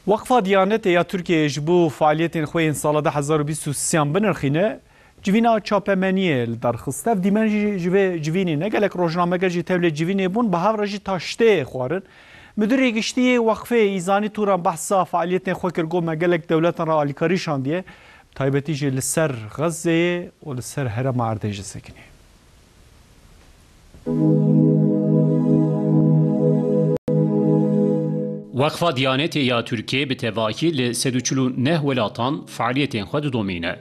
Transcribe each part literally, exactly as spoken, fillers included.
Weqfa Diyanetê ya Tirkiyeyê ji bo faaliyetên xwe yên sala du hezar û bîst û sêyan binirxîne, civîna çapemeniyê li dar xist. Ev dîmen jî ji vê civînê ne gelek rojnameger jî tevlê civînê bûn, bi hev re jî taştê xwarin. Müdürê Giştî yê Weqfê Îzanî Turan behsa faaliyetên xwe kir, got, me gelek dewletan re alîkarî şandiye, bi taybetî jî li ser Xezzeyê û li ser herêma Erdê jî sekinî. Weqfa Diyanetê ya Tirkiyê bi tevahî li sed û çil û neh welatan faaliyetên xwe didomîne.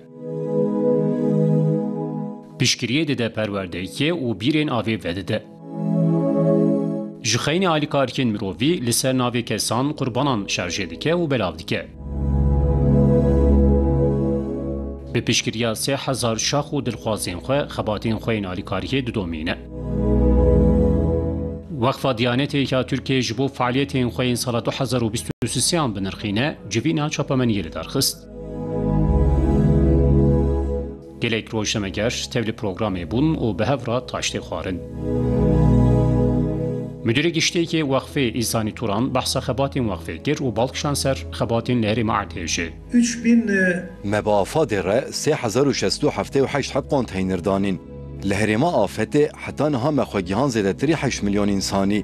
Piştgiriyê dide perwerdeyê û bîrên avê vedide. Ji xeynî alîkariyên mirovî li ser navê kesan qurbanan şerjê dike û belav dike. Bi piştgiriya sê hezar şax û dilxwazên xwe, xebatên xwe yên alîkariyê didomîne. Weqfa Diyanetê ya Tirkiyê ji bo faaliyetên xwe yên sala du hezar û bîst û sêyan binirxîne, civîna çapemeniyê li dar xist. Gelek rojnameger tevlî programê bûn û bi hev re taştê xwarin. Müdürê Giştî yê Weqfê Îzanî Turan behsa xebatên Weqfê kir û bal kişand ser xebatên li herêma Erdê jî. Üç bin, e, Me bi AFADê re sê hezar û şeş sed û heftê û heşt heb konteyner danîn. Li herêma afetê heta niha me xwe gihan zêdetirî heşt milyon însanî.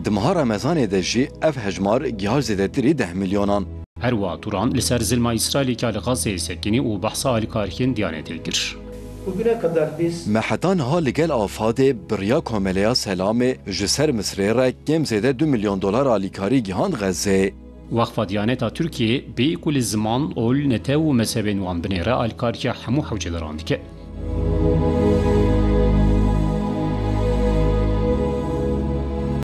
Di meha Remezanê de jî ev hejmar gihar zêdetirî deh milyonan. Her wiha Turan li ser zilma Îsraîlê ya li Xezzeyê sekinî û behsa alîkariyên Diyanetê kir. Bugüne kadar biz Me heta niha li gel AFADê bi riya Komeleya Selamê ji ser Misrê re kêm zêde du milyon dolar alîkarî gihand Xezzeyê. Weqfa Diyaneta Tirkiyê bêyî ku li ziman, ol, netew û mezhebên wan binêre, alîkariya hemû hewcedaran dike.